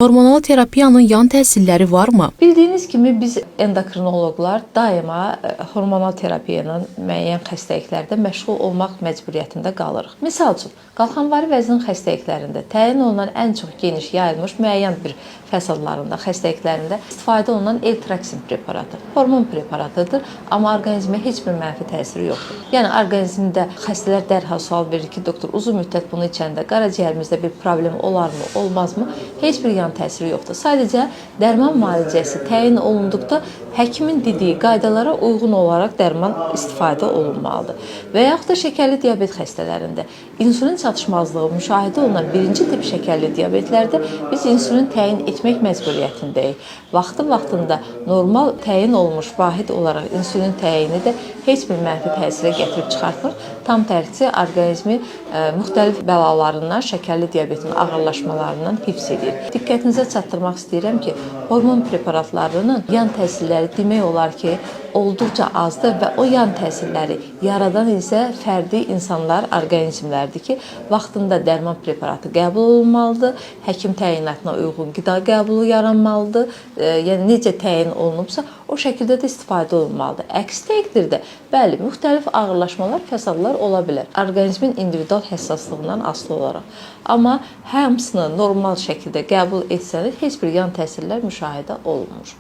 Hormonal terapiyanın yan təsirləri varmı? Bildiyiniz kimi biz endokrinoloqlar daima hormonal terapiya ilə müəyyən xəstəliklərdə məşğul olmaq məcburiyyətində qalırıq. Misal üçün, qalxanvari vəzinin xəstəliklərində təyin olunan ən çox geniş yayılmış müəyyən bir fəsadlarında, xəstəliklərində istifadə olunan Eltraksin preparatı hormon preparatıdır, amma orqanizmə heç bir mənfi təsiri yoxdur. Yəni orqanizmdə xəstələr dərhal sual verir ki, doktor, uzun müddət bunu içəndə qaraciyərimizdə bir problem olarmı, olmazmı? Heç bir yan təsiri yoxdur. Sadəcə dərman müalicəsi təyin olunduqda həkimin dediyi qaydalara uyğun olaraq dərman istifadə olunmalıdır. Və yaxud da şəkərli diabet xəstələrində insulin çatışmazlığı müşahidə olunan birinci tip şəkərli diabetlərdə biz insulin təyin etmək məcburiyyətindəyik. Vaxtı-vaxtında normal təyin olunmuş vahid olaraq insulin təyini də heç bir mənfi təsirə gətirib çıxartmır. Tam tərsi orqanizmi müxtəlif bəlalarından, şəkərli diabetin ağırlaşmalarından hifz edir. Diqqətinizə çatdırmaq istəyirəm ki, hormon preparatlarının yan təsirləri demək olar ki, olduqca azdır və o yan təsirləri yaradan isə fərdi insanlar, orqanizmlərdir ki, vaxtında dərman preparatı qəbul olunmalıdır, həkim təyinatına uyğun qida qəbulu yaranmalıdır. Yəni necə təyin olunubsa, o şəkildə də istifadə olunmalıdır. Əks təqdirdə, bəli, müxtəlif ağırlaşmalar, fəsadlar ola bilər. Orqanizmin individual həssaslığından asılı olaraq. Amma hamısını normal şəkildə qəbul etsəniz, heç bir yan təsirlər müşahidə olunmur.